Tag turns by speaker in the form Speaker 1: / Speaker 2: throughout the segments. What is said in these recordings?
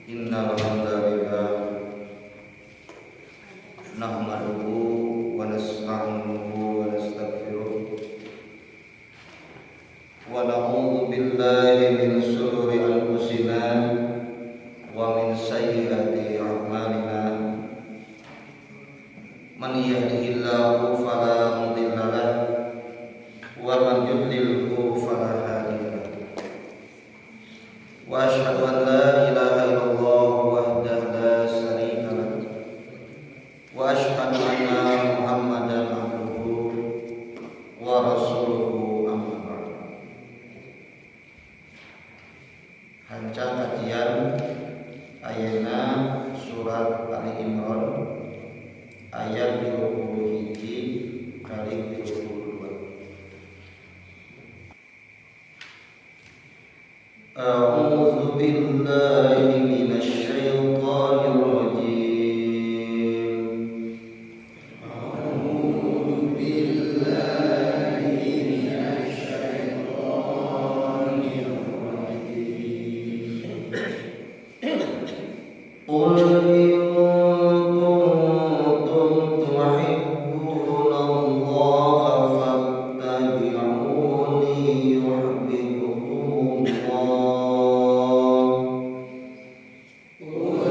Speaker 1: Innal hamdalillah nahmaduhu wa nasta'inuhu wa nastaghfiruh wa na'udzu billahi min shururi anfusina wa min sayyiati a'malina. Man yahdihillahu fala mudilla lahu wa man yudlilhu fala hadiya lahu. Wa asyhadu an la ilaha illallah wahdahu la syarika lahu wa asyhadu anna Muhammadan abduhu wa rasuluhu, amma ba'd. Hanca kajian ayeuna surat Ali Imran ayat 21 kali 22. A'udzu billahi minasy syaithanir rajim.
Speaker 2: A'udzu billahi minasy syaithanir rajim.
Speaker 1: Qul in kuntum tuhibbunallaha fattabi'uni yuhibbukumullah.
Speaker 2: Qul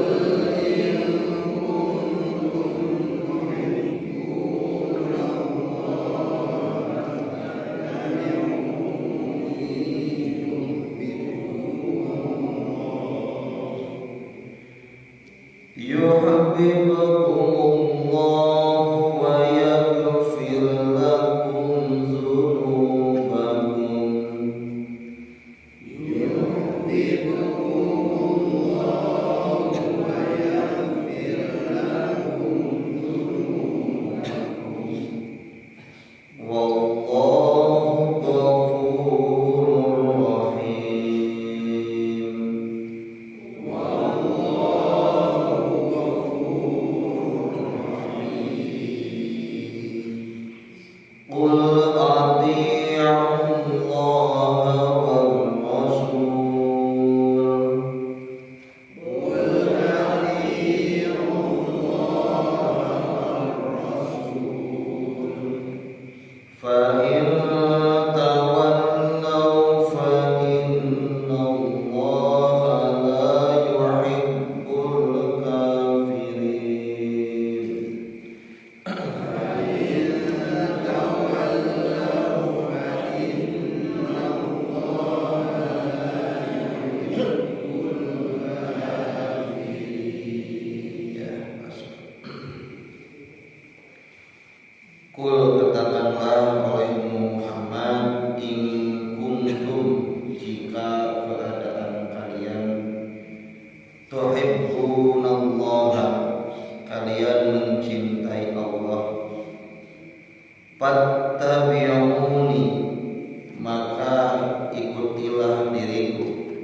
Speaker 2: in kuntum tuhibbunallaha fattabi'uni yuhibbukumullah.
Speaker 1: Yuhibbukumullah wa yaghfir lakum dzunubakum.
Speaker 2: Yuhibbukumullah wa yaghfir lakum dzunubakum.
Speaker 1: Wallahu ghafurur rahim.
Speaker 2: Wallahu ghafurur rahim.
Speaker 1: Qul ati'ullaha war rasul.
Speaker 2: Qul ati'ullaha war rasul.
Speaker 1: Fa in tawallaw fa innallaha la yuhibbul kafirin.
Speaker 2: Fa in tawallaw fa innallaha la yuhibbul kafirin.
Speaker 1: Ya, masuk. Kul, katakanlah olehmu Muhammad, in kuntum, jika keadaan kalian, tuhibbunallaha, kalian mencintai Allah, fattabi'uni, maka ikutilah diriku,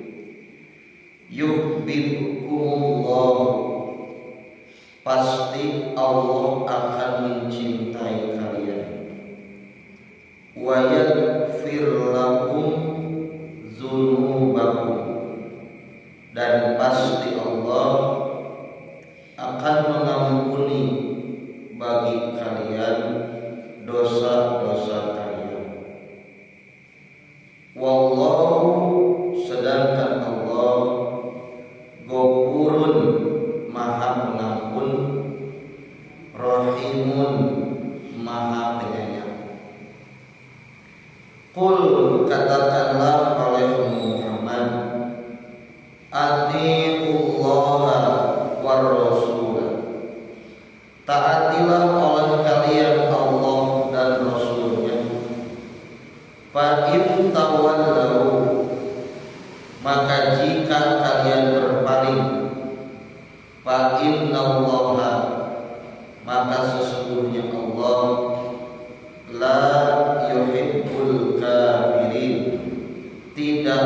Speaker 1: yuhibbukumullah, pasti Allah akan mencintai kalian, wa yaghfir lakum dzunubakum, dan pasti Allah akan mengampuni bagi kalian dosa-dosa kalian. Wallahu, sedangkan Allah, Ghafurun, Maha Pengampun, Rahimun, Maha Penyayang. Qul, katakanlah oleh Muhammad, atiullaha war rasul, taatilah oleh kalian Allah dan Rasulnya. Fa in tawallau, maka jika kalian berpaling, fa innallaha, maka sesungguhnya Allah, la yuhibbul kafirin, tidak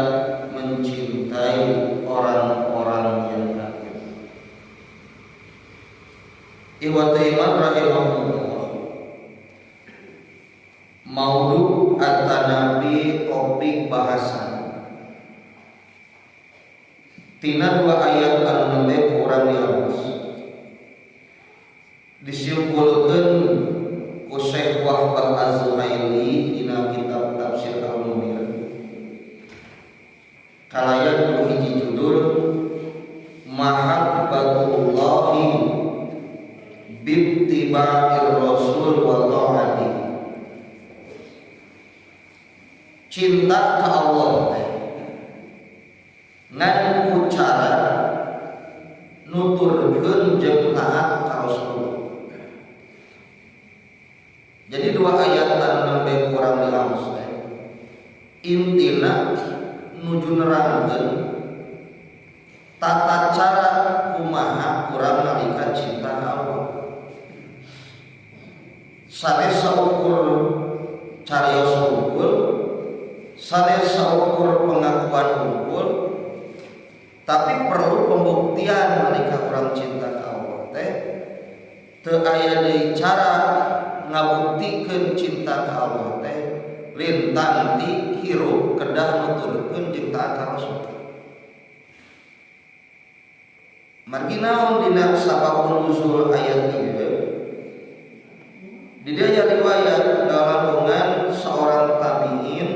Speaker 1: mencintai orang-orang yang kafir. Ikhwata iman rahimakumullah. Maudhu atanapi topik bahasan. Tina dua ayat anu nembe ku urang diaos, disimpulkeun ku Syekh Wahbah Az-Zuhaili dina kitab Tafsir Al-Munir kalayan nu hiji judul Mahabbatullahi bittiba'ir Rasul wa ta'ati. Cinta ke Allah ngan ku cara nuturkeun jeung taat ka Rasulullah. Jadi dua ayat anu nembe kurang diaos teh intina nuju nerangkeun tata cara kumaha urang nalika cinta ka Allah. Sanes saukur carios unggul, sanes saukur pengakuan unggul, tapi perlu pembuktian nalika urang cinta ka Allah teh teu aya deui cara ngabuktikeun cinta ka Allah teh lintang ti hirup kedah nuturkeun jeung taat ka Rasul. Margi naon dina sabab nuzul ayat ieu? Di dieu aya riwayat dalam seorang tabi'in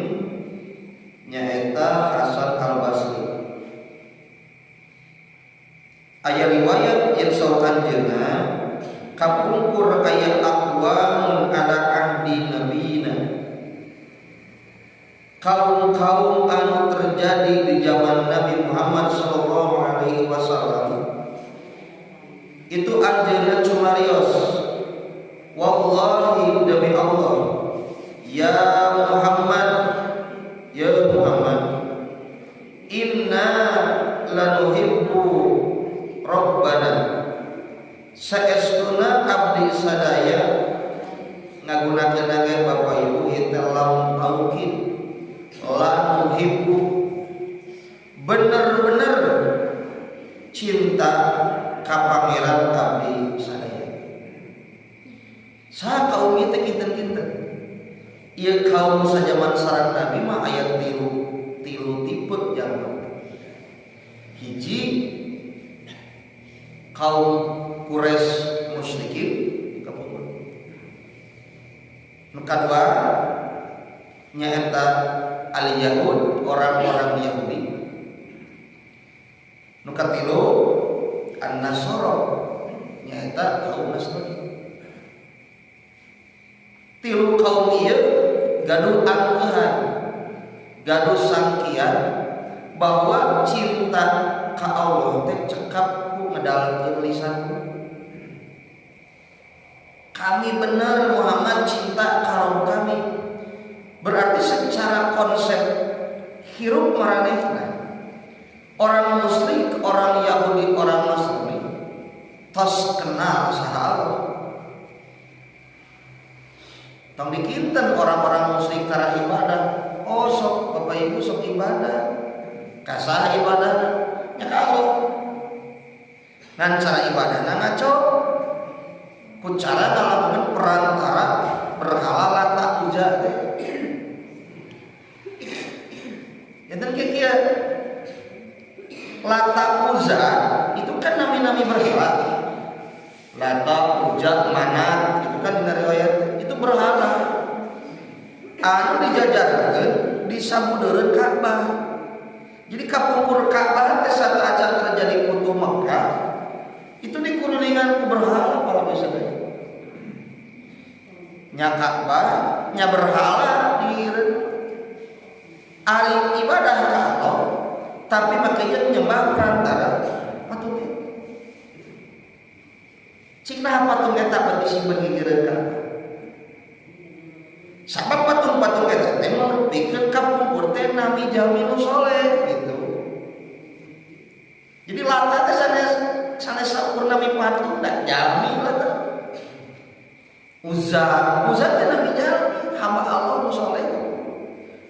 Speaker 1: nyaeta Hasan Al-Basri. Aya riwayat yen saur anjeunna kapungkur aya aqwamun ala ahdi nabiyina, kaum-kaum anu terjadi di zaman Nabi Muhammad sallallahu alaihi wasallam itu anjeunna cumarios, wallahi demi Allah, ya Muhammad, ya Muhammad, inna lanuhibbu rabbana, saestuna abdi sadaya ngagunakeun ge Bapak Ibu ieu lam taukid, lanuhibbu bener-bener cinta ka pangeran abdi sadaya. Saha kaum ieu teh kinten-kinten? Ieu kaum sajaman sareng Nabi mah aya tilu tipe jalma. Hiji kaum Quraisy musyrikin kapungkur. Nu kadua nyaeta al Yahud, orang-orang Yahudi. Nu katilu An-Nasara, nyaeta kaum Nasrani. Tilu kaum ieu gaduh angkehan, gaduh sangkian bahwa cinta ka Allah teh cekap ku ngedalkeun lisan. Kami benar Muhammad cinta ka kami. Berarti secara konsep hirup maranehna orang musyrik, orang Yahudi, orang Nasrani tos kenal saha Allah. Tong dikinten orang-orang musyrik tara ibadah. Oh sok Bapak Ibu sok ibadah. Ka saha ibadahna? Nya ka Allah. Ngan cara ibadahna ngaco. Ku cara ngalakukeun perantara berhala Lata Uza teh. Janten kieu Lata Uza itu kan nami-nami berhala. Lata, Uza, Manat itu kan dina riwayat itu berhala. Anu dijajarkeun di samudeureun Ka'bah. Jadi kapungkur Ka'bah teh sateuacan terjadi Futuh Mekah itu dikurulingan ku berhala para sadaya. Nya Ka'bah, nya berhala di ari ibadah ka Allah, tapi makanya nyembah perantara patung eta. Cik nah patung eta bagi simpen gigireun ka Allah. Sabab patung-patung eta teh merupikeun kapungkur teh nami jalmi nu soleh gitu. Jadi Lata teh sanes sanes saukur nami patung da jalmi Lata. Uza, Uza teh nami jalmi hamba Allah nu soleh.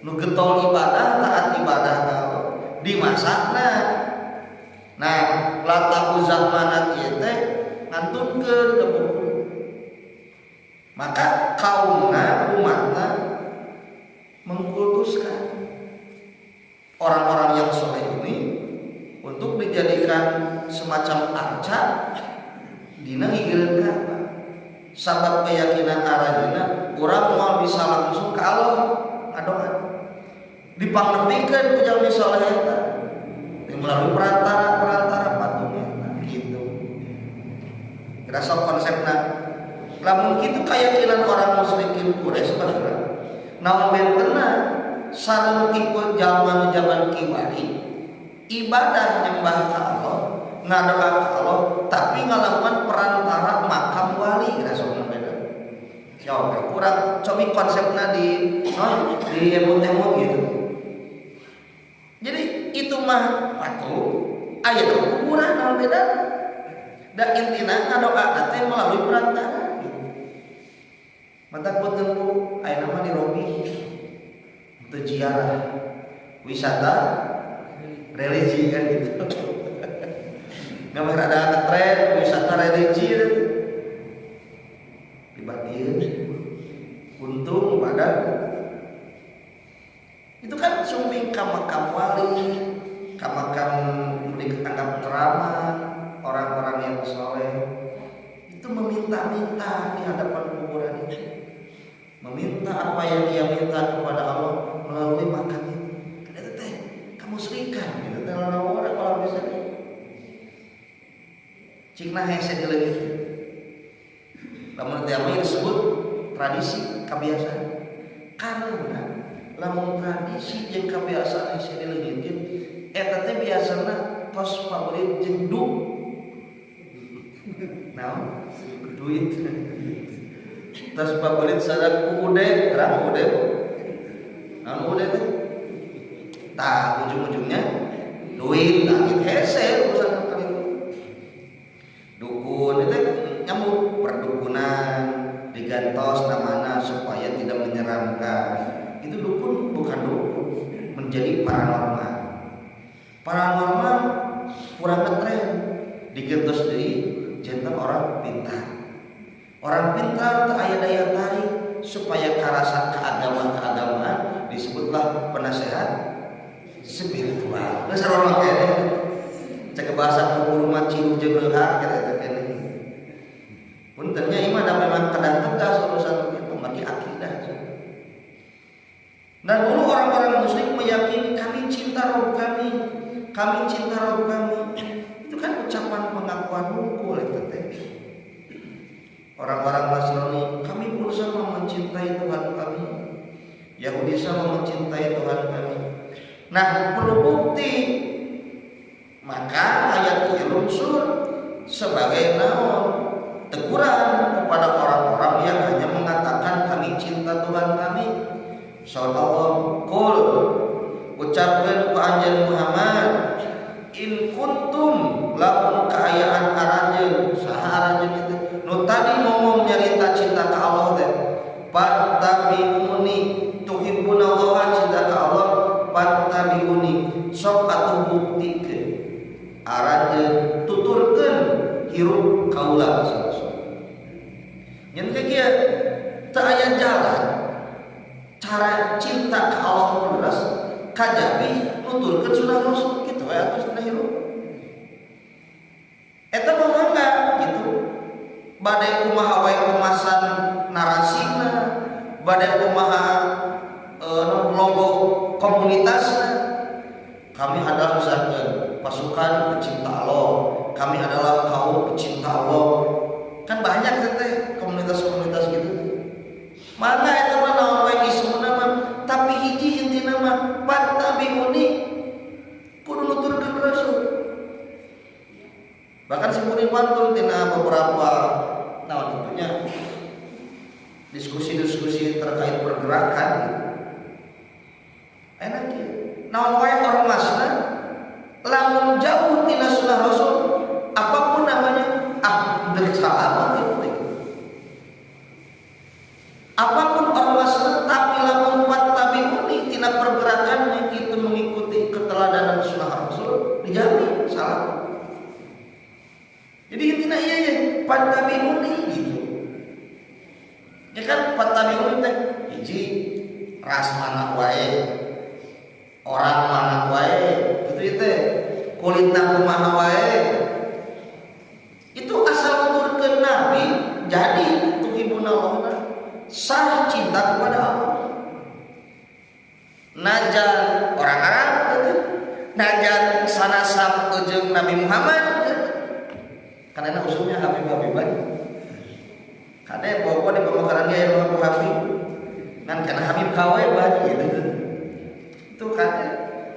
Speaker 1: Nu getol ibadah, taat ibadah ka Allah. Di masana. Nah, Lata Uza Manat ieu teh ngantunkeun ka buku. Maka kaumna umatna mengkultuskan orang-orang yang soleh ini untuk semacam arca dina gigireun Ka'bah. Sabab keyakinan aranjeunna, urang moal bisa langsung ka Allah ngadoa. Dipangnepikeun ku jalmi soleh eta melalui perantara-perantara patung eta gitu. Kira sok konsepna. Lamun kitu keyakinan orang musyrikin Quraisy baheula, naon bentenna sareng tipe jalma zaman kiwari? Ibadah nyembah ka Allah, ngadoa ka Allah, tapi ngalakukan perantara makam wali. Kira sok beda ya, oke, kurang cobi konsepna di no, di emut-emut gitu. Jadi itu mah patung aya di kuburan, naon beda? Da intina ngadoa teh melalui perantara gitu. Mata punten Bu, aya nama dirobih untuk ziarah wisata religi kan gitu. Nggak ada tren wisata religi gitu. Dibatin untung pada itu kan sumping ka makam wali, ka makam dianggap keramat, orang-orang yang soleh itu meminta-minta di hadapan kuburan itu, meminta apa yang dia minta kepada Allah melalui makam itu. Kan itu teh kamusyrikan gitu teh. Orang kalau bisa cikna hese dileungit. Lamun teh disebut tradisi, kebiasaan, karena lamun tradisi jeung kebiasaan hese dileungitkeun, eta teh biasana tos favorit jeung du naon, duit. Tos favorit sareng UUD, terang UUD, naon UUD teh? Tah, ujung-ujungnya duit. Nah gitu hese urusan kali itu. Dukun itu nyambung perdukunan, digantos namanya supaya tidak menyeramkan. Itu dukun bukan dukun, menjadi paranormal. Paranormal kurang ngetren, digantos deui janten orang pintar. Orang pintar teu aya daya tarik supaya karasa keagamaan-keagamaan, disebutlah penasehat spiritual. Geus sarua keneh. Cek bahasa guru mah cilu jeung leuhak eta teh keneh. Punten nya, ieu mah da memang kedah tegas urusan itu bagi akidah. Dan dulu orang-orang muslim meyakini kami cinta Rob kami, kami cinta Rob kami. Itu kan ucapan pengakuan hungkul itu teh. Orang-orang Nasrani, kami pun sama mencintai Tuhan kami. Yahudi sama mencintai Tuhan kami. Nah, perlu bukti. Maka ayat itu lungsur sebagai naon? Teguran kepada orang-orang yang hanya mengatakan kami cinta Tuhan kami. Saur Allah, "Qul," ucapkeun ku anjeun Muhammad, "in kuntum," lamun kaayaan aranjeun. Saha aranjeun itu nu tadi ngomong nyarita cinta ka Allah teh? "Fattabi'uni," tuhibbunallaha, cinta ka Allah, "fattabi'uni," sok atuh buktikeun aranjeun, tuturkeun hirup kaula. Nyen kieu teu aya jalan cara cinta ka Allah nu leres kajabi nuturkeun sunah Rasul kitu we atuh. Sunah hirup eta mah mangga gitu, bade kumaha wae kemasan narasina, bade kumaha logo komunitasna, kami adalah misalkan pasukan pecinta Allah, kami adalah kaum pecinta Allah, kan banyak teh komunitas-komunitas gitu. Mana eta mah naon wae ismuna mah, tapi hiji intina mah fattabi'uni, kudu nuturkeun Rasul. Bahkan simkuring wantun tina beberapa naon itunya, diskusi-diskusi terkait pergerakan gitu. Enak ya, naon wae ormasna, lamun jauh tina sunnah Rasul, apapun namanya, ah deuk salah gitu. Apapun ormasna, tapi lamun fattabi'uni tina pergerakannya itu mengikuti keteladanan sunnah Rasul, dijamin salah. Jadi intinya iya ya fattabi'uni gitu ya kan. Fattabi'uni teh hiji, ras mana wae, orang mana wae gitu teh, kulitna kumaha wae. Najan orang Arab gitu. Najan sanasab jeung Nabi Muhammad gitu. Karena usulnya Habib Habiban. Kade bawa di pemekaran dia yang ngaku Habib. Ngan karena Habib KW banyak gitu. Itu kan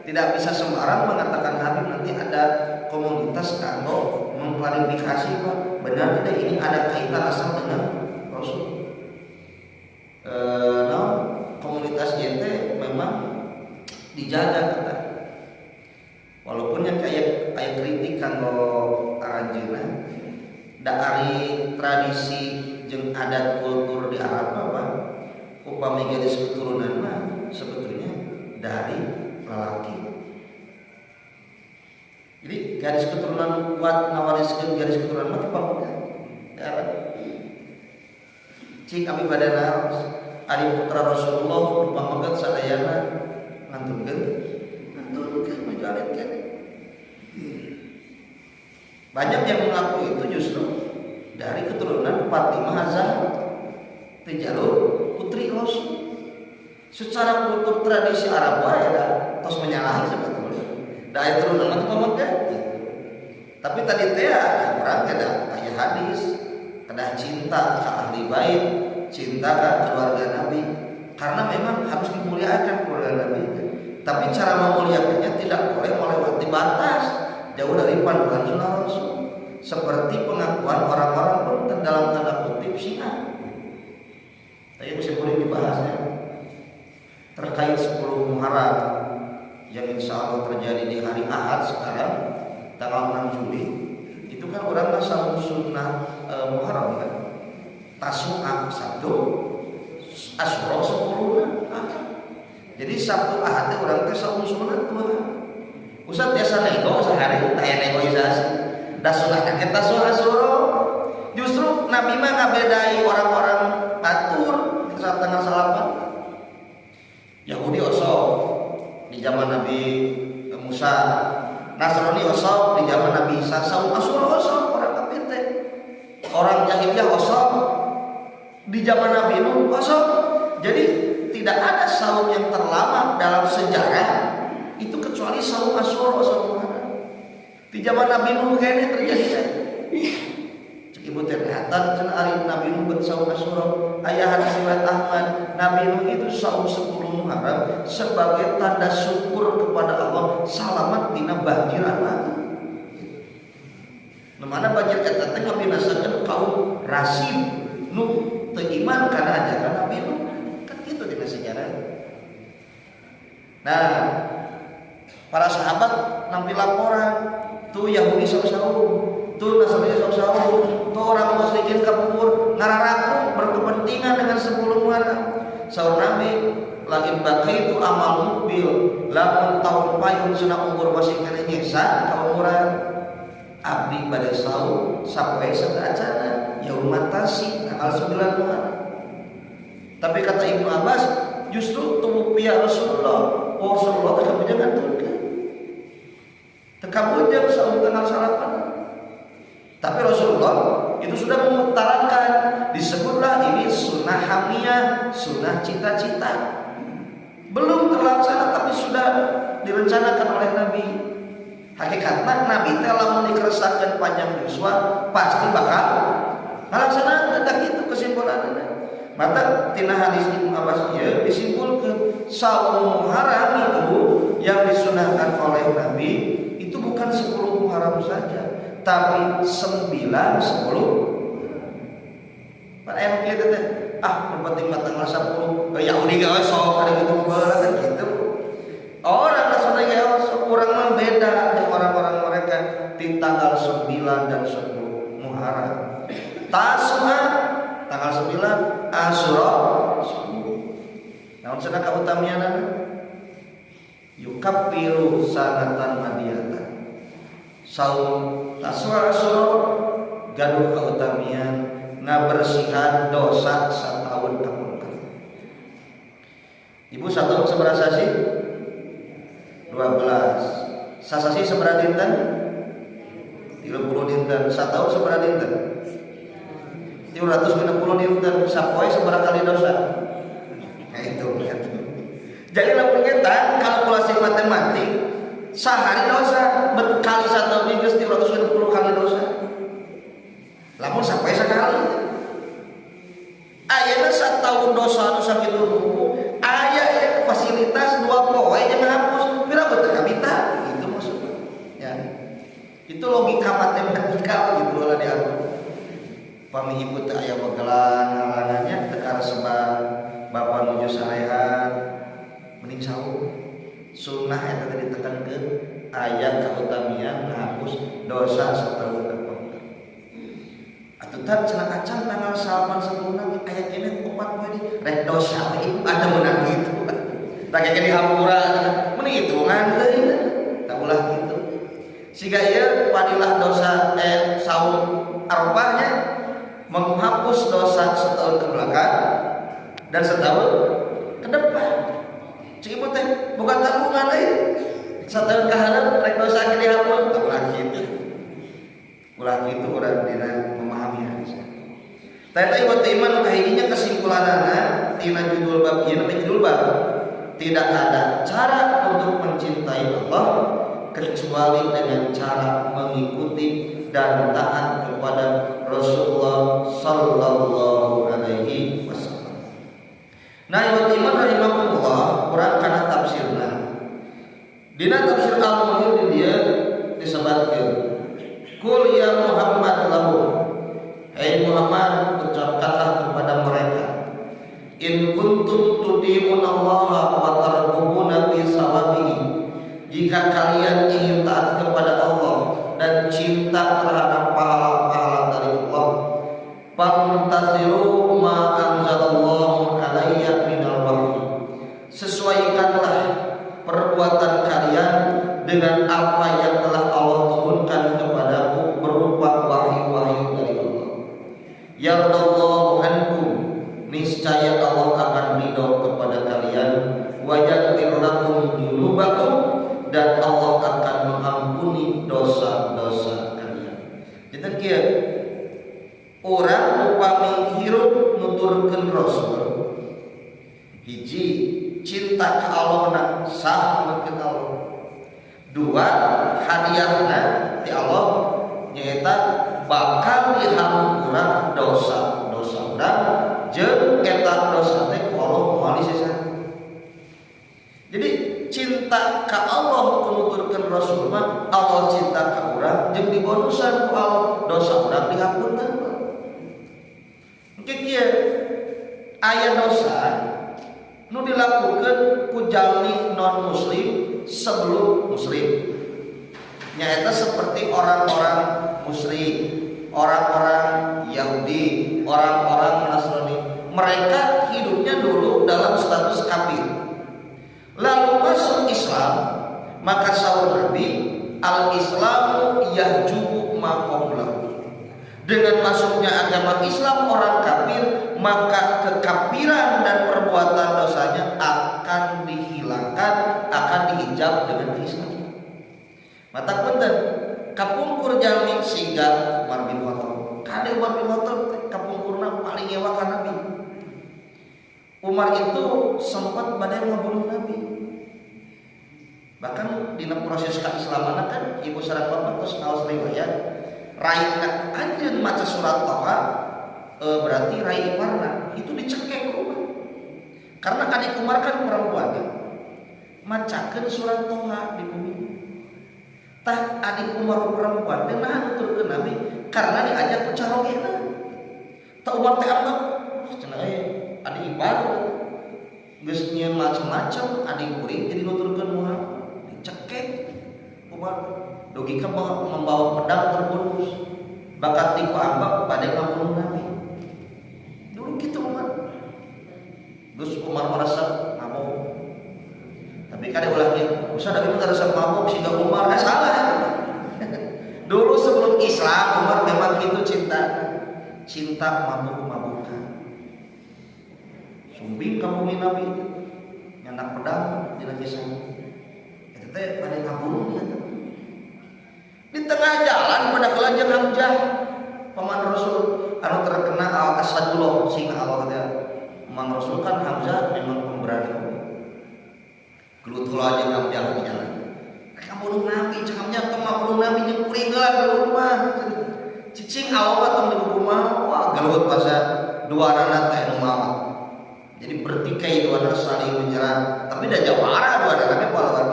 Speaker 1: tidak bisa sembarang mengatakan Habib, nanti ada komunitas kanggo mengklarifikasi, Pak, benar tidak ini ada kaitan asal dengan Rasul. No, komunitas JT memang dijaga kita. Walaupun yang kayak kayak kritik kanggo aranjeunna, dari tradisi jeung adat kultur di Arab apa upami garis keturunan mah sebetulnya dari lelaki. Jadi garis keturunan kuat ngawariskeun garis keturunan mah ti pamegat di Arab. Cik kami pada naros ari putra Rasulullah nu pamegat sadayana ngantunkeun ngantunkeun maju alit kan. Banyak yang mengaku itu justru dari keturunan Fatimah Azhar, di jalur putri Rasul. Secara kultur tradisi Arab wae da tos menyalahi sebetulnya. Da aya turunan mah pamegat gitu. Tapi tadi teh ya urang kedah aya hadis, kedah cinta ke ahli bait, cinta ke keluarga Nabi. Karena memang harus dimuliakan keluarga Nabi. Tapi cara memuliakannya tidak boleh melewati batas jauh dari panduan sunnah Rasul. Seperti pengakuan orang-orang pun dalam tanda kutip Syiah. Tadi masih boleh dibahasnya terkait 10 Muharram yang insya Allah terjadi di hari Ahad sekarang tanggal 6 Juli. Itu kan orang masa sunnah Muharram kan, Tasu'a Sabtu, Asyura 10 Ahad. Jadi Sabtu Ahad teh urang teh saum sunat 2 hari. Ustaz biasa nego sehari, taya negosiasi. Da sunah kita Tasu'a Asyura. Justru Nabi mah ngabedai orang-orang batur saat tanggal salapan. Yahudi osok di zaman Nabi Musa, Nasrani osok di zaman Nabi Isa, saum Asyura osok orang kafir teh. Orang jahiliyah osok di zaman Nabi Nuh osok. Jadi tidak ada saum yang terlama dalam sejarah itu kecuali saum Asyura, saum Muharram. Di zaman Nabi Nuh kayaknya terjadi kan. Cek ibu teh hatan cenah ari Nabi Nuh bersaum Asyura. Aya hadis riwayat Ahmad, Nabi Nuh itu saum 10 Muharram sebagai tanda syukur kepada Allah salamat dina banjir anu. Nu mana banjir eta teh ngabinasakeun kaum Rasim nu teu iman kana ajaran Nabi Nuh. Kan gitu dina sejarah. Nah, para sahabat nampi laporan, tuh Yahudi sok saum, tuh Nasrani sok saum, tuh orang musyrikin kapungkur ngararaku berkepentingan dengan 10 Muharram. Saur Nabi, lain itu amal muqbil, lamun tahun payun cenah umur masih keneh nyesa kaumuran abdi pada saum sampai acana yaum tasi tanggal 9 Muharram. Tapi kata Ibnu Abbas justru tuwuffiya Rasulullah, oh Rasulullah teh kabujang ngantunkeun. Teu kabujang saum tanggal salapan. Tapi Rasulullah itu sudah mengutarakan, disebutlah ini sunnah hamiyah, sunnah cita-cita. Belum terlaksana tapi sudah direncanakan oleh Nabi. Hakikatnya Nabi teh lamun dikeresakeun panjang yuswa pasti bakal ngalaksanakeun, tak itu kesimpulannya. Maka tina hadis Ibnu Abbas ieu disimpulkan saum Muharram itu yang disunahkan oleh Nabi itu bukan 10 Muharram saja, tapi 9 10. Pak em kieu teh, ah nu penting mah tanggal 10. Yahudi ge osok ada gitu baheula kan gitu. Orang Nasrani ge osok, urang mah beda dengan orang-orang mereka di tanggal 9 dan 10 Muharram. Tasu'a tanggal 9, Asyura 10. Naon cenah kautamianana? Yukaffiru sanatan madiyatan. Saum Tasu'a Asyura gaduh kautamian ngabersihan dosa setahun kapungkur. Ibu satu sabaraha sasi? 12. Sasasi sabaraha dinten? 30 dinten. Satahun sabaraha dinten? 360 dinten. Sapoe sabaraha kali dosa? Nah itu kan. Jadi lamun kita Sehari dosa, kali satu geus 360 kali dosa. Lamun sampai sekali. Ayeuna satahun dosa nu sakitu numpuk, aya ya fasilitas 2 poe jeung ngahapus, pira teu kabita gitu maksudnya. Ya. Itu logika matematika gitu lah diatur. Pami ibu teu aya wegelan halangannya teu kareseba bapak nuju sarehat, mending saum. Sunnah eta teh ditekankeun aya kautamian ngahapus dosa setahun kapungkur. Atuh tan cenah acan tanggal 9 10 lagi aya keneh 4 poe deui rek dosa we ibu ada menang gitu. Rek keneh dihampura mending hitungan deui tah ulah kitu. Siga ieu fadilah dosa saum Arafahnya menghapus dosa setahun ke belakang dan setahun ke depan. Cik ibu teh bukan tabungan euy. Setahun ke hareup rek dosa ge dihapus tah ulah kitu. Ulah kitu urang dina memahami hadis. Tah ieu iman kahijinya kesimpulanana tina judul bab ieu teh judul bab tidak ada cara untuk mencintai Allah kecuali dengan cara mengikuti dan taat kepada Rasulullah sallallahu alaihi wasallam. Nah, ikhwat iman rahimakumullah, urang kana tafsirna. Dina tafsir Al-Munir di dieu disebutkeun, "Qul ya Muhammad lahum." Hai Muhammad, ucapkanlah kepada mereka, "In kuntum tuti'unallaha wa targhubuna fi sawabihi." Jika kalian ingin taat kepada Allah dan cinta terhadap pahala-pahala dari Allah, famtathilu ma anzalallahu alayya minal wahyi. Sesuaikanlah perbuatan kalian dengan apa yang telah Allah turunkan kepadamu berupa wahyu-wahyu dari Allah. Yardallahu ankum, niscaya Allah akan ridho kepada kalian, wa yaghfir lakum dzunubakum, dan Allah akan mengampuni dosa-dosa kalian. Jadi kieu urang upami hirup nuturkeun Rasul, hiji, cinta ka Allah na sah ke Allah, dua, hadiahna ti Allah nyaeta bakal dihampura dosa-dosa urang jeung eta dosa teh ku Allah moal disesa. Jadi cinta ka Allah nuturkeun Rasul mah Allah cinta ka urang jeung dibonusan ku Allah dosa urang dihapunten. Engke kieu aya dosa nu dilakukan ku jalmi non muslim sebelum muslim, nyaeta seperti orang-orang musyrik, orang-orang Yahudi, orang-orang Nasrani. Mereka hidupnya dulu dalam status kafir, lalu masuk Islam, maka saur Nabi, al Islamu yahjubu ma qablahu. Dengan masuknya agama Islam orang kafir, maka kekafiran dan perbuatan dosanya akan dihilangkan, akan dihijab dengan Islam. Mata punten, kapungkur jalmi siga Umar bin Khattab. Kade Umar bin Khattab kapungkurna paling ngewa ka Nabi. Umar itu sempat bade ngabunuh Nabi. Bahkan dina proses keislaman kan ibu sareng bapak terus ngaos riwayat raina anjeun maca surat Toha, berarti rai iparna itu dicekek ku Umar. Karena adik Umar kan perempuan ya. Macakeun surat Toha di bumi. Tah adik Umar perempuan teh nah nuturkeun Nabi karena diajak ku carogena. Tah Umar teh anggap cenah euy adik ipar geus nyieun macem-macem adik kuring jadi nuturkeun Muhammad, dicekek Umar dugi ka membawa pedang terhunus bakat ti ku ambak bade ngabunuh Nabi. Dulu gitu Umar. Terus Umar merasa mabuk, tapi kada ulah kieu usah Nabi mah resep mabuk sehingga Umar salah. Dulu sebelum Islam Umar memang gitu, cinta cinta mabuk-mabukan, sumbing ka bumi Nabi nyandak pedang dina kisah eta teh bade ngabunuh dia teh. Di tengah jalan pada kelanjang Hamzah paman Rasul anu terkena al asadullah sehingga Allah teh Mang Rasul kan Hamzah memang pemberani. Gelut heula jeung Hamzah di jalan. Kabunuh Nabi, cakapnya tong ngabunuh Nabi jeung kuring heula gelut mah. Cicing awak tong dikukumaha, wah gelut masa dua anak teh nu maot. Jadi bertikai dua anak saling menyerang, tapi dah jawara dua anaknya pahlawan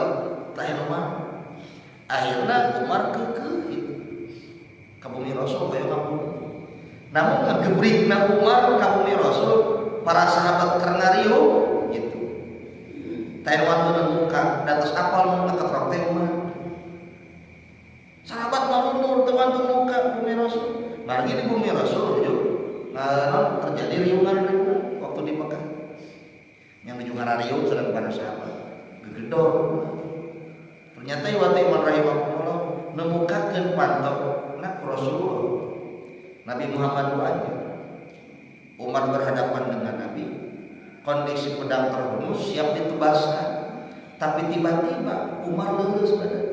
Speaker 1: teh nu maot. Akhirnya Umar keukeuh gitu. Ka bumi Rasul hoyong ngabunuh. Namun ngegebrikna Umar ka bumi Rasul, para sahabat keur ngariung gitu. Teh wantun muka, da tos apal nu ngeketrok teh Umar. Sahabat marundur teu wantun muka bumi Rasul. Margi di bumi Rasul ujug nah, terjadi riungan-riungan waktu di Mekah. Yang nuju ngarariung sedang para sahabat gegedor. Ternyata iwati iman rahimakumullah nemukakeun pantokna Rasulullah. Nabi Muhammad ku aja. Umar berhadapan dengan Nabi. Kondisi pedang terhunus siap ditebaskan. Tapi tiba-tiba Umar lulus badan.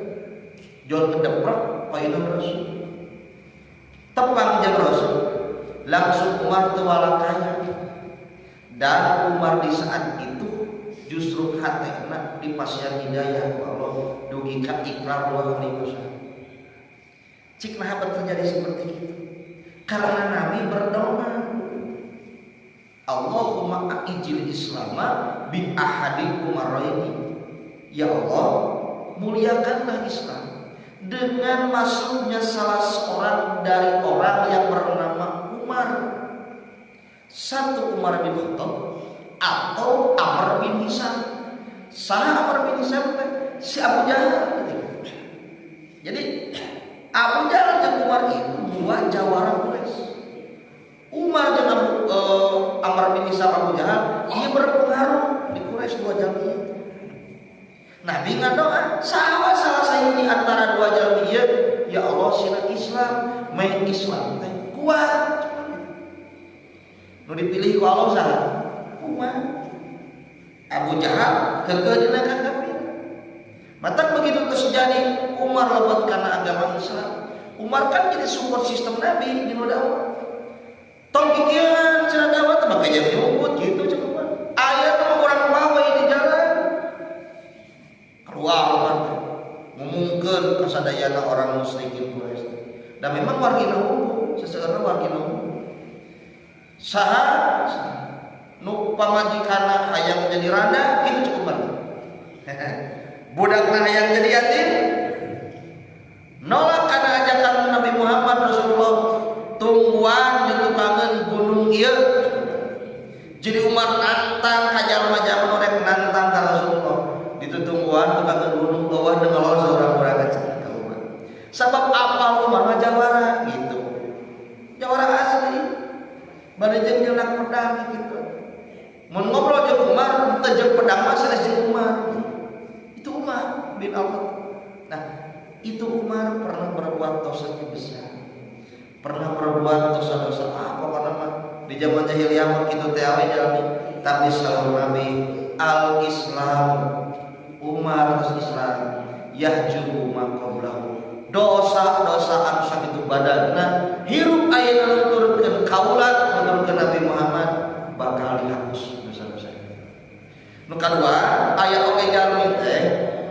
Speaker 1: Jol kedeprek payunun Rasul. Tepang jeung Rasul. Langsung Umar teu walakaya. Dan Umar di saat itu justru hatena dipasihan hidayah ku Allah dugi ka ikrar dua kali syahadat. Cik nah terjadi seperti itu. Karena Nabi berdoa, Allahumma a'izzil Islama bi ahadi Umaraini. Ya Allah, muliakanlah Islam dengan masuknya salah seorang dari orang yang bernama Umar. Satu Umar bin Khattab atau Amr bin Hisam. Saha Amr bin Hisam teh? Si Abu Jahal. Jadi Abu Jahal dan Umar itu dua jawara Quraisy. Umar dan Amr bin Hisam Abu Jahal ia berpengaruh di Quraisy dua jalmi itu. Nabi ngadoa, salah salah sahiji antara dua jalmi ieu, ya Allah sina Islam, main Islam teh kuat. Nu dipilih ku Allah saha? Umar. Abu Jahal keukeuh dina kafir. Matak begitu terjadi Umar lebet karena agama Islam. Umar kan jadi support sistem Nabi di nu dakwah. Tong kikieuan cenah dakwah teh make jam nyumput gitu cek Umar. Aya mah urang pawe di jalan. Keluar Umar teh ngumumkeun kasadayana orang musyrikin Quraisy. Dan memang wargina hukum, seseueurna wargina hukum. Saha nu pamajikanna hayang jadi randa kitu cek Umar. Budakna hayang jadi yatim nolak karena ajakan Nabi Muhammad Rasulullah, tungguan ditukangan gunung ieu. Jadi Umar nantang ka jalma-jalma nu rek nantang ka Rasulullah, ditutungguan tukangan gunung, eueuh nu ngelor seorang-orang ka Umar. Sabab apal Umar mah jawara gitu, jawara asli, bari jeung nyenak pedang gitu. Mun ngobrol jeung Umar teu jeung pedang mah sanes jeung Umar gitu. Itu Umar bin Al-Khattab. Nah, itu Umar pernah berbuat dosanya besar. Pernah berbuat dosa-dosa apa karena mah di zaman jahiliyah mah kitu teh awe jalmi. Tapi selalu Nabi al-Islam, Umar terus Islam yahjubu ma qablahu. Dosa-dosa anu sakitu badagna hirup ayeuna nuturkeun kaula nuturkeun Nabi Muhammad bakal dihapus dosa-dosa. Nu kadua, aya oge jalmi teh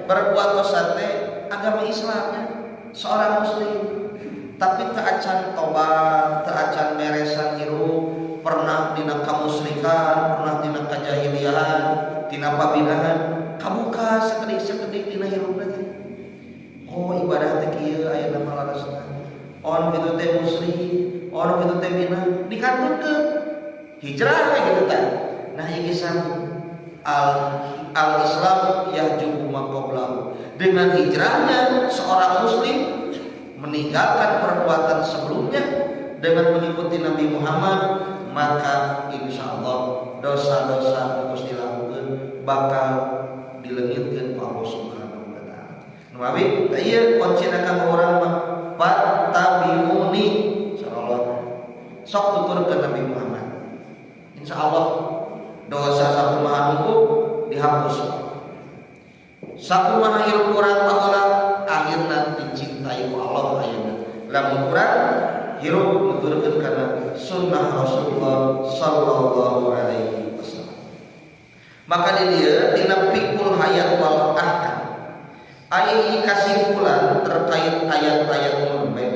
Speaker 1: berbuat dosa teh agama Islamnya seorang muslim tapi teu acan tobat, teu acan meresan hirup, pernah dina kamusyrikan, pernah dina kajahiliahan, tina pabinahan, kabuka sakedik-sakedik dina hirupna teh. Oh, ibadah teh kieu aya nama larasna. Oh, nu kitu teh musyrik, oh nu kitu teh bina, dikantunkeun. Hijrah we gitu tah. Nah, ieu sami al Islam yahjubu ma qablahu. Dengan hijrahnya seorang muslim meninggalkan perbuatan sebelumnya dengan mengikuti Nabi Muhammad, maka insya Allah dosa-dosa terus dilakukan bakal dilengitkan ku Allah Subhanahu wa taala. Nu mawi tah ieu kuncina kanggo urang mah fattabi'uni sallallahu sok tuturkeun Nabi Muhammad. Insya Allah dosa sakumaha numpuk dihapus. Sakumaha hirup urang baheula akhirna dicintai ku Allah ayeuna. Lamun urang hirup nuturkeun kana sunnah Rasulullah sallallahu alaihi wasallam. Maka di dieu dina fikul hayat wal ahkam Ayat ini kesimpulan terkait ayat-ayat mulai.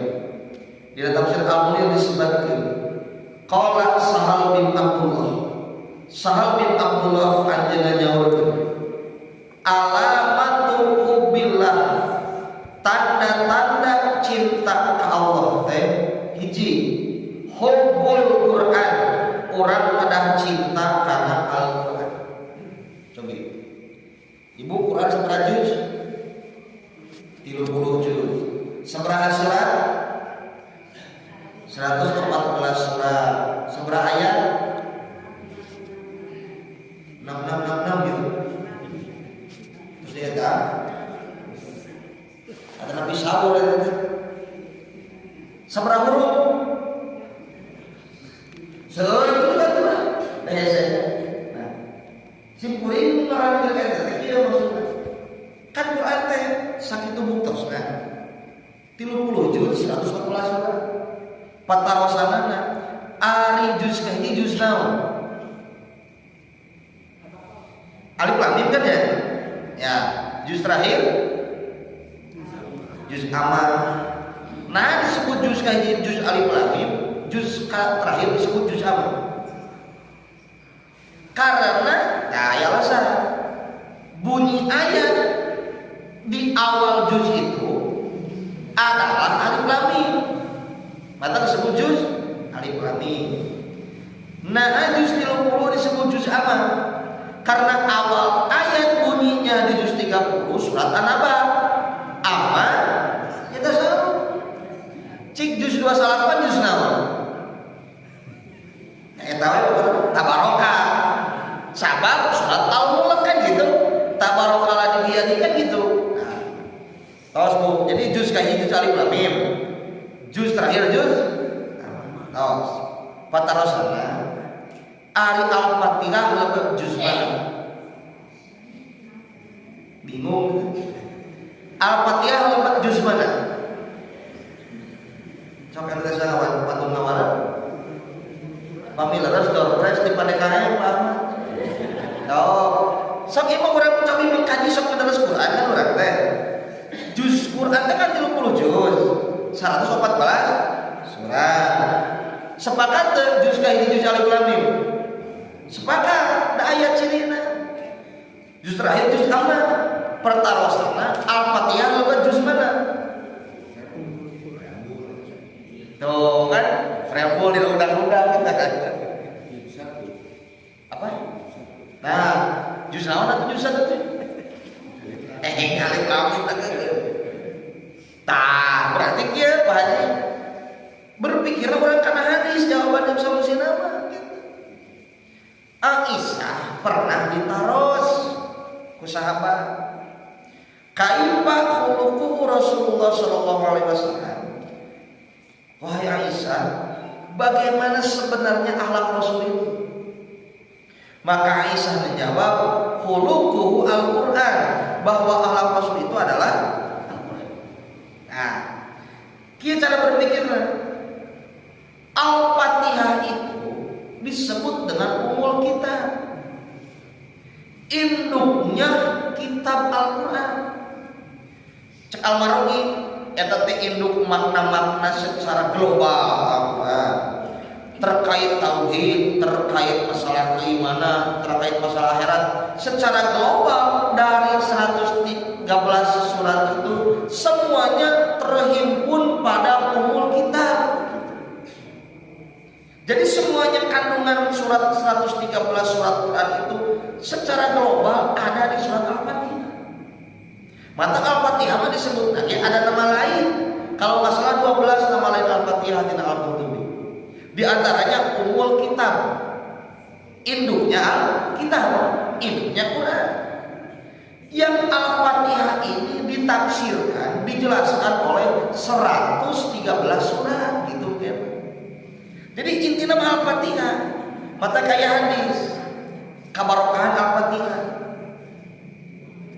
Speaker 1: Di dalam tafsir Al-Munir disebutkan qala Sahal bin Abdullah. Sahal bin Abdullah anjeunna nyaurkeun, alamatu hubbillah, tanda-tanda cinta ke Allah teh hiji hubbul Quran, urang kedah cinta kana Al-Quran. Coba Ibu, Quran sabaraha juz? 30 juz. Sabaraha surat? 114 surat. Sabaraha ayat? 6666 gitu. Terus dia kan ada Nabi Sabur itu. Sabaraha huruf? Seueur itu kan tuh. Nah, sim kuring nerangkeun eta teh kieu maksudna. Kan Quran teh sakitu buktosna. 30 juz 114 surat. Patarosanana ari juz kahiji juz naon? Alif lam mim kan ya? Ya, juz terakhir juz amma. Nah, disebut juz kahiji juz alif lam mim, juz terakhir disebut juz amma. Karena ya ya alasan bunyi ayat di awal juz itu adalah alif lam mim. Maka disebut juz alif lam mim. Nah, juz 30 disebut juz amma karena awal ayat bunyinya di juz 30 surat An-Naba. Amma ya tasawuf. Cik juz 28 juz naon? Eta we tabaraka. Sabab surat Al-Mulk kan gitu. Tabaraka di dia kan gitu. Nah, tos Bu. Jadi juz kahiji juz alif lam mim. Juz terakhir juz tos. Patarosana ari Al-Fatihah lebet juz mana? Bingung. Al-Fatihah lebet juz mana? Sok anu teh saha pantun ngawaran? Pami leres doorprize di Padekaren Pak Ahmad. Oh, sok ieu mah urang cobi mengkaji sok menerus Quran kan urang teh. Juz Quran teh kan 30 juz. 114 surat. Sepakat teu juz kahiji juz alif lam mim? Sepakat, da ayat cirina. Juz terakhir juz amma. Pertarosana Al-Fatihah lebet juz mana? Tuh kan, rempul di undang-undang kita kan. Apa? Nah, juz naon atuh juz satu teh? Alif lam mim teh. Tah, berarti kieu Pak Haji. Berpikir urang kana hadis jawaban dan solusi nama gitu. Aisyah pernah ditaros ku sahabat. Kaifa khuluquhu Rasulullah sallallahu alaihi wasallam? Wahai Aisyah, bagaimana sebenarnya akhlak Rasul itu? Maka Aisyah menjawab, khuluquhu Al-Quran, bahwa akhlak Rasul itu adalah Al-Quran. Nah, kieu cara berpikirnya. Al-Fatihah itu disebut dengan ummul kitab. Induknya kitab Al-Quran. Cek Al-Marogi eta teh induk makna-makna secara global Al-Quran. Terkait tauhid, terkait masalah keimanan, terkait masalah akhirat secara global dari 113 surat itu semuanya terhimpun pada ummul kitab. Jadi semuanya kandungan surat 113 surat Quran itu secara global ada di surat Al-Fatihah. Maka Al-Fatihah mah disebut lagi ada nama lain. Kalau nggak salah 12 nama lain Al-Fatihah di Al-Qurtubi. Di antaranya Ummul Kitab. Induknya Al-Kitab, induknya Quran. Yang Al-Fatihah ini ditafsirkan, dijelaskan oleh 113 surat gitu kan. Jadi intinya mah Al-Fatihah. Mata kayak hadis. Kabarokahan Al-Fatihah.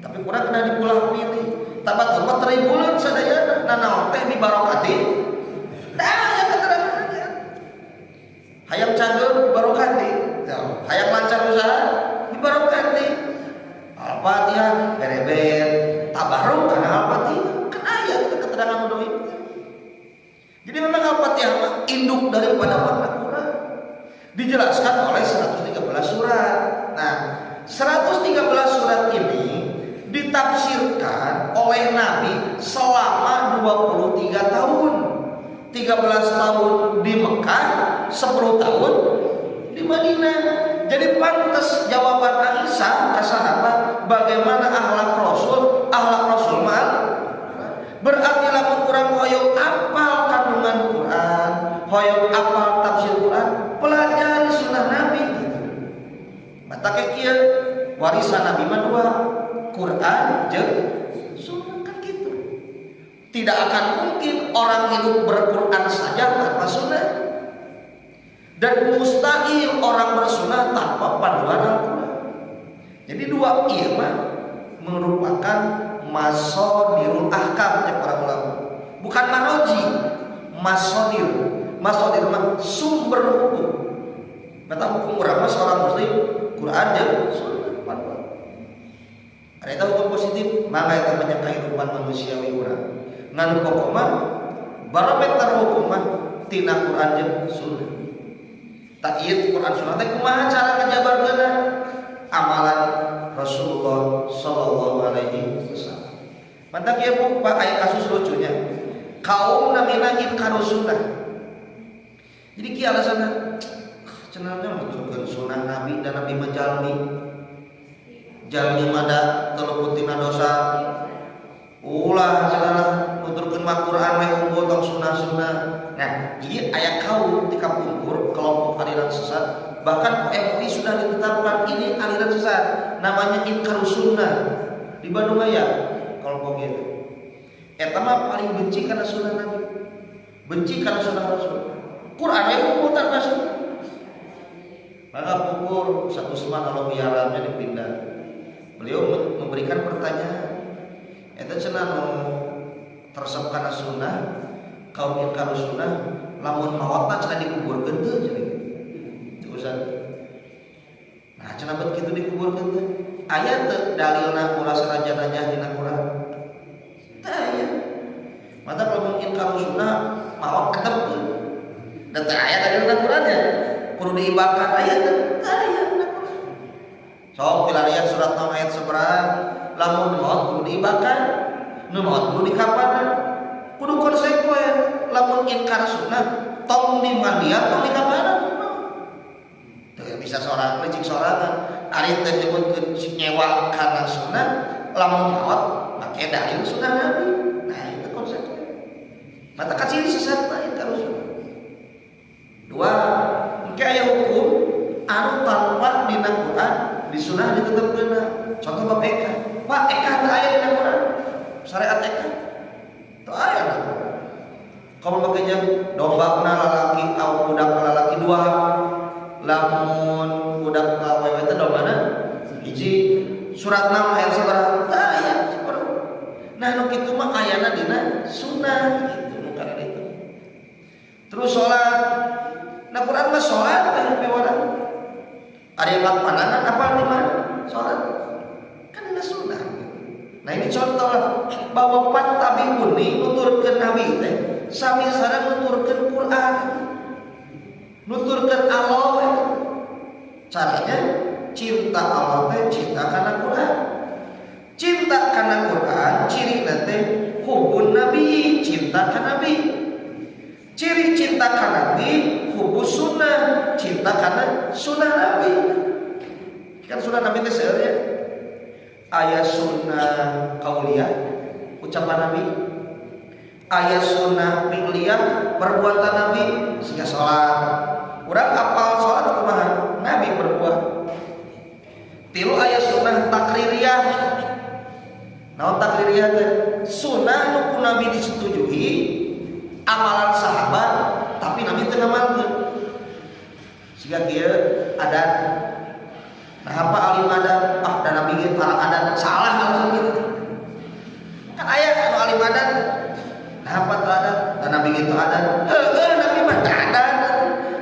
Speaker 1: Tapi kurang kena dipulah pilih. Tabat mah tribulan sadayana nanaon teh bibarokati. Dah ya keterangan. Hayang cageur barokati. Hayang lancar usaha bibarokati. Al-Fatihah berebet tabaruk karena 13 tahun di Mekah, 10 tahun di Madinah. Jadi pantas jawaban Aisyah ke sahabat, bagaimana akhlak Rasul? Akhlak Rasul mah berarti lamun urang hoyong apal kandungan Quran, hoyong apal tafsir Quran, pelajari sunnah Nabi gitu. Mata kieu warisan Nabi mah dua, Quran jeung sunnah, kan gitu. Tidak akan mungkin orang hidup berquran saja tanpa sunnah. Dan mustahil orang bersunnah tanpa panduan Al-Quran. Jadi dua ieu mah merupakan masodirul ahkam ya para ulama. Bukan maroji, masodir. Masodir mah sumber hukum. Kata hukum urang mah seorang muslim Quran jeung sunnah panduan. Ada itu hukum positif, maka itu banyak kehidupan manusiawi urang. Ngan pokok mah barometer hukum mah tina Quran jeung sunnah. Tah, ieu Quran sunnah teh kumaha cara ngajabarkeunna? Amalan Rasulullah sallallahu alaihi wasallam. Mantak ieu, Bu, Pak, aya kasus lucunya. Kaum namina inkaru sunnah. Jadi kieu alasanna, cenah nuturkeun sunnah Nabi dan Nabi mah jalmi. Jalmi mah da teu luput tina dosa. Ulah cenah nuturkeun mah Quran we unggul, tong sunnah-sunnah. Nah, jadi aya kaum di kapungkur, kelompok aliran sesat, bahkan MUI sudah ditetapkan ini aliran sesat, namanya inkaru sunnah. Di Bandung aya kelompok itu. Eta mah paling benci karena sunnah Nabi. Benci karena sunnah Rasul. Quran we unggul tanpa sunnah. Maka pupur Ustaz Usman Allah yarhamnya dipindah. Beliau memberikan pertanyaan. Eta cenah nu teresep kana sunnah, kaum ingkar sunnah, lamun maot mah cenah dikuburkeun teu cenah. Itu Ustaz. Nah, cenah bet kitu dikuburkeun teh. Aya teu dalilna ulah sanajan dina Quran? Teu aya. Mata kalau ingkar sunnah maot tetep teu. Dan teu aya dalilna Quran ya. Kudu diibakan aya teu? Teu aya dina Quran. Sok pilarian surat naon, ayat sabaraha, lamun maot kudu diibakan, nu maot kudu dikapanan. Kudu konsekuen, lamun ingkar sunnah tong dimandian, tong dikapanan. Teu bisa sorang licik sorangan. Ari teu nyebutkeun nyewa kana sunnah, lamun maot make dalil sunnah Nabi. Nah, itu konsekuen. Mata kaciri sesat ingkar sunnah. Dua, engke aya hukum anu tanpa dina Quran, di sunnah ditetepkeun. Contoh bab ekah. Pak, ekah teu aya dina Quran. Syariat ekah teu aya dina Quran. Kamu makanya dombakna lalaki au budak lalaki dua, lamun budak awewe teh dombana hiji, surat naon ayat sabaraha teu aya. Nah, nu kitu mah ayana dina sunnah gitu, nu kana itu. Terus salat. Nah, Quran mah salat teh piwarang. Ada yang pandangan apa di mana? Salat. Kan ada sunnah. Nah, ini contoh lah bahwa fattabi'uni nuturkeun Nabi teh sami sareng nuturkeun Quran. Nuturkeun Allah. Caranya cinta Allah teh cinta karena Quran. Cinta karena Quran ciri nanti hubbun Nabi, cinta ka Nabi. Ciri cinta ka Nabi hubbus sunnah, cinta karena sunnah Nabi. Kan sunnah Nabi itu sebenarnya aya sunnah kauliyah, ucapan Nabi, aya sunnah fi'liyah, perbuatan Nabi, sehingga sholat. Urang apal sholat kumaha Nabi berbuat. Tilu, aya sunnah takririyah. Naon takririyah teh? Sunnah nu ku Nabi disetujui, amalan sahabat, tapi Nabi teu ngamalkeun. Siga kieu adan. Nah, apa alim adan? Ah, dan Nabi ge tara adan. Salah alasan gitu. Kan aya anu alim adan. Nah, apa teu adan? Dan Nabi ge teu adan. Heueuh, Nabi mah teu adan.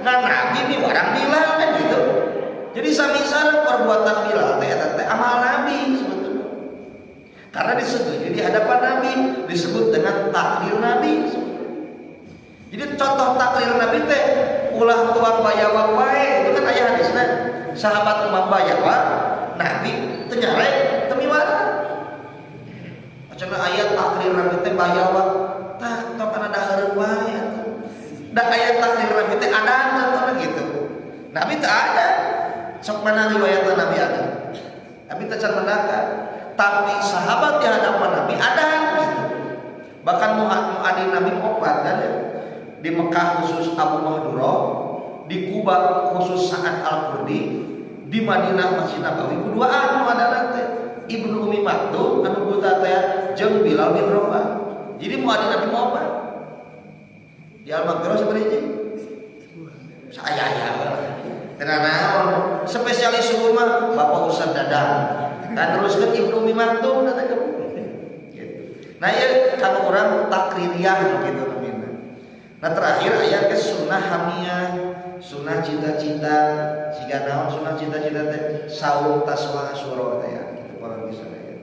Speaker 1: Ngan Nabi miwarang Bilal kan gitu. Jadi sami sareng perbuatan Bilal teh eta teh amal Nabi sebetulnya. Karena disetujui di hadapan Nabi, disebut dengan takrir Nabi. Jadi contoh takrir Nabi teh ulah tuang bayawak wae, itu kan aya hadisna. Sahabat tuang bayawak, Nabi teu nyarek, teu miwarang. Cenah aya takrir Nabi teh bayawak, tah tong kana dahareun wae atuh. Da aya takrir Nabi teh adan contohna gitu. Nabi teu ada. Sok mana riwayat Nabi ada. Nabi teh can mendakan. Tapi sahabat di hadapan Nabi ada gitu. Bahkan muadzin Nabi opat kan ya. Di Mekah khusus Abu Mahdurah, di Kuba khusus Sa'ad Al-Kurdi, di Madinah Masjid Nabawi kuduaan nu adalah teh Ibnu Umi Maktum anu buta teh jeung Bilal bin Rabah. Jadi muadzin Nabi mau apa? Di Al-Maghfirah seperti ini. Saya ya. Karena naon? Spesialis subuh mah Bapak Ustaz Dadang. Dan teruskan Ibnu Umi Maktum kata gitu. Nah ya kalau orang takririah gitu namanya. Nah terakhir aya ke sunnah hamiyah, sunnah cita-cita, jika naon sunnah cita-cita teh saum tasua asyura teh ya, gitu para bisa ya.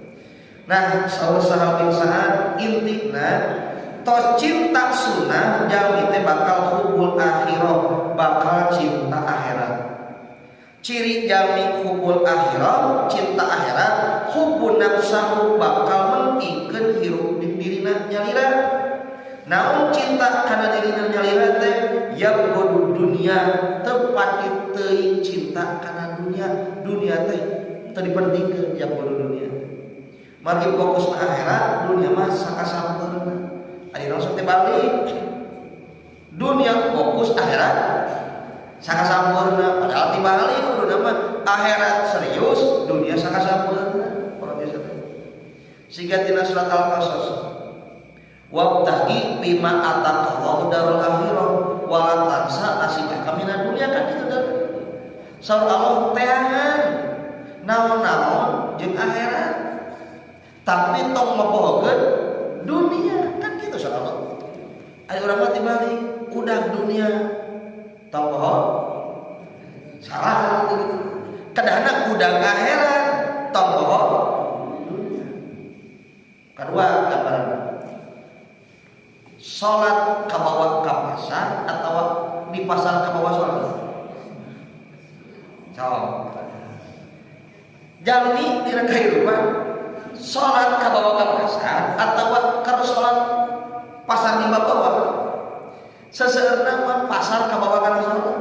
Speaker 1: Nah, saur Sahal bin Sa'ad intina tos cinta sunnah jalmi teh bakal hubbul akhirah, bakal cinta akhirat. Ciri jalmi hubbul akhirah, cinta akhirat, hubbun nafsahu bakal mentingkeun hirup di dirina nyalira. Naon cinta kana dirina nyalira teh yabghadu dunia, tepat teuing cinta kana dunia. Dunia teh teu dipentingkeun yabghadu dunia. Margi fokus na akhirat, dunia mah sakasampeurna. Ari langsung teh balik. Dunia fokus akhirat sakasampurna, padahal dibalik kudu mah akhirat serius, dunia sakasampurna. Kalau biasa teh. Siga tina surat Al-Qasas. Wabtaghi fima atakallahu darul akhirah wala tansa nasibaka minad dunya, kan gitu dah. Saur Allah teangan naon-naon jeung akhirat. Tapi tong ngebohongkeun dunia, kan gitu saur Allah. Ayo urang mah dibalik, udah dunia tong bohong. Salah gitu gitu. Kedahna udah akhirat tong bohong dunia. Kedua gambaran. Salat kabawa ka pasar atau di pasar kabawa salat? Sok. Jalmi dina kahirupan salat kabawa ka pasar atau kalau salat pasar di bawah. Seseueurna mah pasar kabawa kana salat.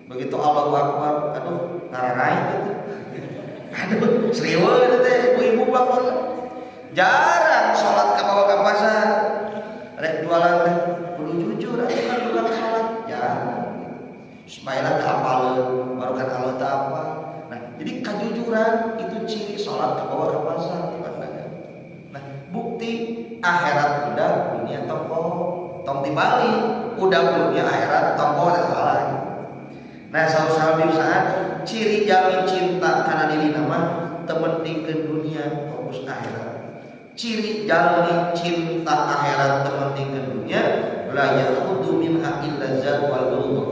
Speaker 1: Begitu Allahu Akbar, aduh ngararai gitu. Aduh, serius teh ibu-ibu bapak. Jarang salat kabawa ka pasar. Rek jualan teh kudu jujur atuh kan tukang salat. Jarang. Ismailah teh apaleun, baru kan Allah teh apa. Nah, jadi kejujuran itu ciri salat kabawa ka pasar di mana. Nah, bukti akhirat udah dunia tong tong dibalik, udah dunia akhirat tong dan salah. Nah, saur bin Sa'ad ciri jalmi cinta kana diri nama teu mentingkeun dunia fokus akhirat. Ciri jalmi cinta akhirat teu mentingkeun dunia la ya'khudzu minha illa zad wal ghurur.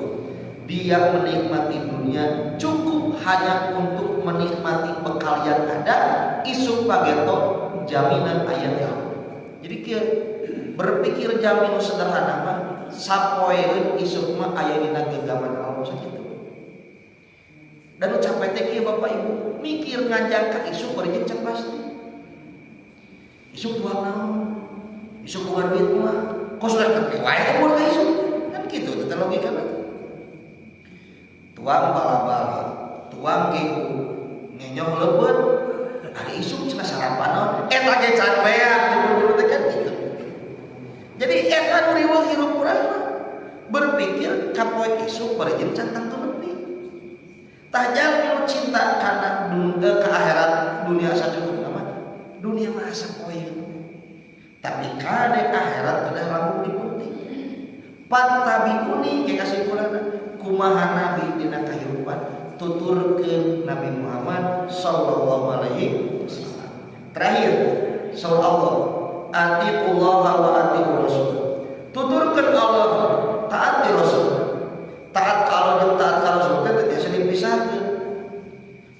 Speaker 1: Dia menikmati dunia cukup hanya untuk menikmati bekal yang ada, isuk pageto jaminan ayat Allah. Jadi kieu berpikir jalmi sederhana mah sapoeun isuk mah aya dina genggaman Allah sakitu. Dan nu capek teh kieu Bapak Ibu, mikir nganjang ka isuk bari can pasti. Isuk tuang naon? Isuk boga duit mah. Kok sudah tepi wae umur ka isuk? Kan kitu teh logika mah. Tuang bala-bala, tuang gehu, ngenyong leupeut, ari isuk cenah sarapan naon? Eta ge can beak jebul teh kan gitu. Jadi eta nu riweuh hirup urang mah berpikir ka poe isuk bari jeung can tangtu nepi. Tah jalmi nu cinta kana ka akhirat dunia sacukupna mah dunia mah asa poe. Tapi kade akhirat kedah langkung dipenting. Fattabi'uni ke kasimpulanna kumaha nabi dina kahirupan tuturkeun Nabi Muhammad sallallahu alaihi wasallam. Terakhir, saur Allah, atiullaha wa atiur rasul. Tuturkeun Allah taati Rasul. Taat ka Allah jeung taat ka Rasul teh teu tiasa dipisahkeun.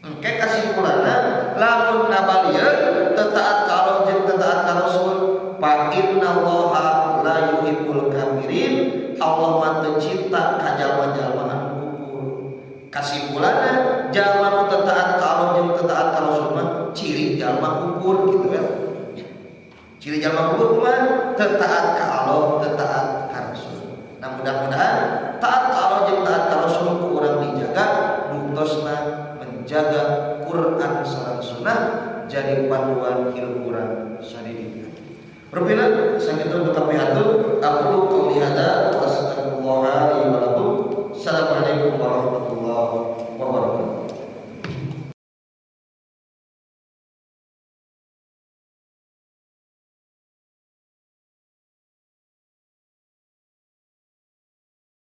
Speaker 1: Engke kasimpulanna lamun ngabalieun teu taat ka Allah jeung teu taat ka Rasul, fa innallaha la yuhibbul kafirin. Allah mah teu cinta ka jalma-jalma anu kufur. Kasimpulanna jalma nu teu taat ka Allah jeung teu taat ka Rasul mah ciri jalma kufur gitu kan. Ciri jalma kufur kumaha? Teu taat ka Allah, teu taat ka Rasul. Nah, mudah-mudahan taat ka Allah jeung taat ka Rasul ku urang dijaga, buktosna menjaga Quran sareng sunnah jadi panduan hirup urang sadidinten. Rupina sakitu tetapi hatur, aqulu qauli hadza.